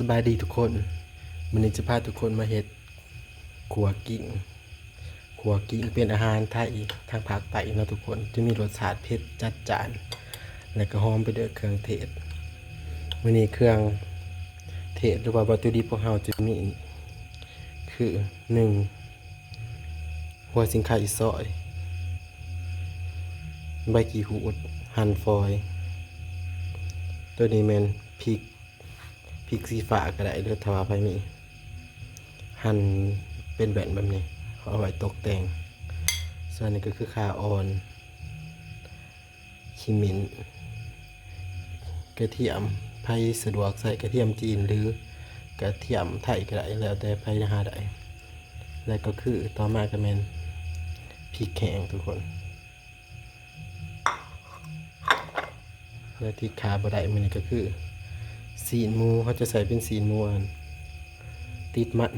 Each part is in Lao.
ສະບາຍດີທຸກຄົນ, ມື້ນີ້ຈະພາທຸກຄົນມາເຮັດຂົ້ວກິ້ງ. ຂົ້ວກິ້ງເປັນອາຫານໄທທາງພາກໃຕ້ເນາະທຸກຄົນ, ຈະມີລົດຊາດເຜັດຈັດຈ້ານ ແລະກໍຫອມໄປດ້ວຍເຄື່ອງເທດ. ມື້ນີ້ເຄື່ອງເທດ ຫຼືວ່າວັດຖຸດິບຂອງເຮົາຈະມີ ຄື ໜຶ່ງ ຫົວສີໄຄຊອຍ, ໃບຂີ້ຫູດ ຫັ່ນຝອຍ, ໂຕນີ້ແມ່ນພິກ ພິກສີຟ້າກໍໄດ້ເດີ ຖ້າວ່າໃຜມີ, ຫັ່ນເປັນແວ່ນແບບນີ້ ເອົາໄວ້ຕົກແຕ່ງ. ສ່ວນນີ້ກໍຄືຂ່າອ່ອນ, ຂີ້ເໝັ້ນ, ກະທຽມ, ໃຜສະດວກໃສ່ກະທຽມຈີນ ຫຼືກະທຽມໄທກໍໄດ້ ແລ້ວແຕ່ໃຜຫາໄດ້. ແລ້ວກໍຄືຕໍ່ມາກໍແມ່ນພິກແຫ້ງທຸກຄົນ. ແລະທີ່ຂາດບໍ່ໄດ້ມື້ນີ້ກໍຄືຊີ້ນໝູ, ເຮົາຈະໃສ່ເປັນຊີ້ນໝູອັນຕິດມັນ,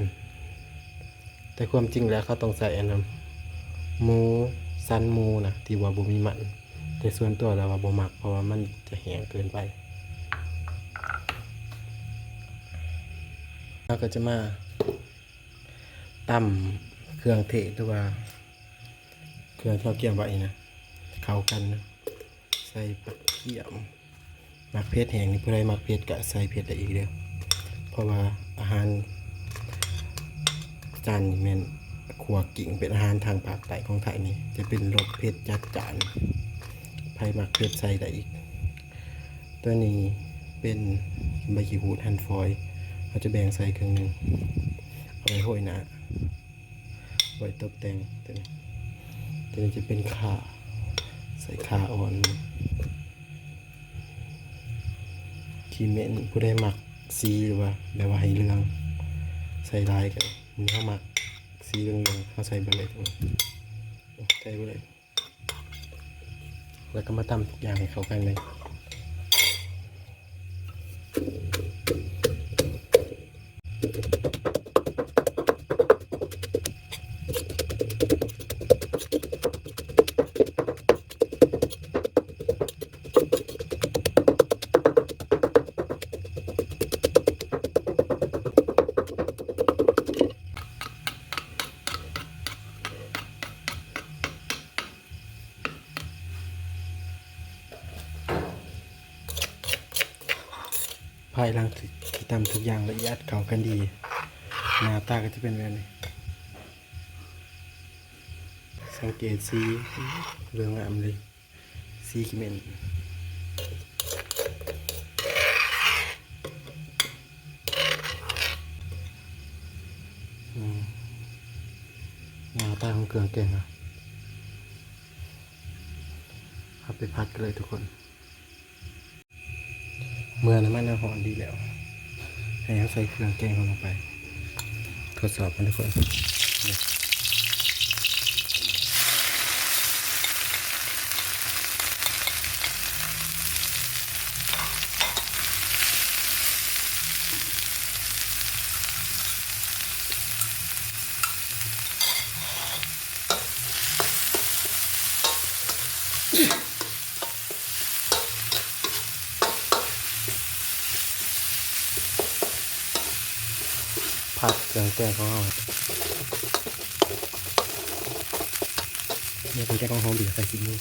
ແຕ່ຄວາມຈິງແລ້ວເຂົາຕ້ອງໃສ່ອັນນັ້ນ ໝູ ສັນໝູນະ ທີ່ວ່າບໍ່ມີມັນ, ແຕ່ສ່ວນຕົວແລ້ວວ່າບໍ່ມັກ ເພາະວ່າມັນຈະແຫ້ງເກີນໄປ. ເຮົາກໍຈະມາຕຳເຄື່ອງເທດ ຫຼືວ່າ ເຄື່ອງທີ່ເຮົາກຽມໄວ້ນະ ເຂົ້າກັນນະ, ໃສ່ຜັກກຽມ, ໝາກເຜັດແຫ້ງນີ້ ຜູ້ໃດມັກເຜັດກໍໃສ່ເຜັດໄດ້ອີກເດີ, ເພາະວ່າອາຫານຈານນີ້ແມ່ນຂົ້ວກິ້ງ ເປັນອາຫານທາງພາກໃຕ້ຂອງໄທນີ້ ຈະເປັນລົດເຜັດຈັດຈ້ານ, ໃຜມັກເຜັດໃສ່ໄດ້ອີກ. ຕົວນີ້ເປັນໃບຂີ້ຫູດຫັ່ນຝອຍ, ເຮົາຈະແບ່ງໃສ່ເຄິ່ງໜຶ່ງ ເອົາໄວ້ໂຮຍໜ້າ. ໄວ້ຕົບແຕ່ງ. ຕົວນີ້ ຕົວນີ້ຈະເປັນຂ່າ, ໃສ່ຂ່າອ່ອນ, ຂີ້ເໝັ້ນ, ຜູ້ໃດມັກສີຫຼືວ່າແບບວ່າໃຫ້ເຫຼືອງ ໃສ່ຫຼາຍກໍໄດ້, ມື້ນີ້ເຮົາມັກສີເຫຼືອງໆ ເຮົາໃສ່ເບິດເລີຍ, ໃສ່ເບິດເລີຍ. ແລ້ວກໍມາຕຳທຸກຢ່າງໃຫ້ເຂົ້າກັນເລີຍ. ພາຍຫຼັງທີ່ຕຳທຸກຢ່າງລະອຽດເຂົ້າກັນດີ ໜ້າຕາກໍຈະເປັນແບບນີ້. ສັງເກດສີ ເຫຼືອງງາມເລີຍ, ສີຂີ້ເໝັ້ນ. ອືມ ໜ້າຕາຂອງເຄື່ອງແກງເນາະ. ເຮົາໄປຜັດກັນເລີຍທຸກຄົນ. ເມື່ອນ້ຳມັນເຮົາຮ້ອນດີແລ້ວ ໃຫ້ເຮົາໃສ່ເຄື່ອງແກງເຮົາລົງໄປ ທົດສອບກັນທຸກຄົນ. ຜັດເຄື່ອງແກງຂອງເຮົາ ເຄື່ອງແກງຂອງເຮົາ ເຫຼືອໃສ່ຊີ້ນໝູ.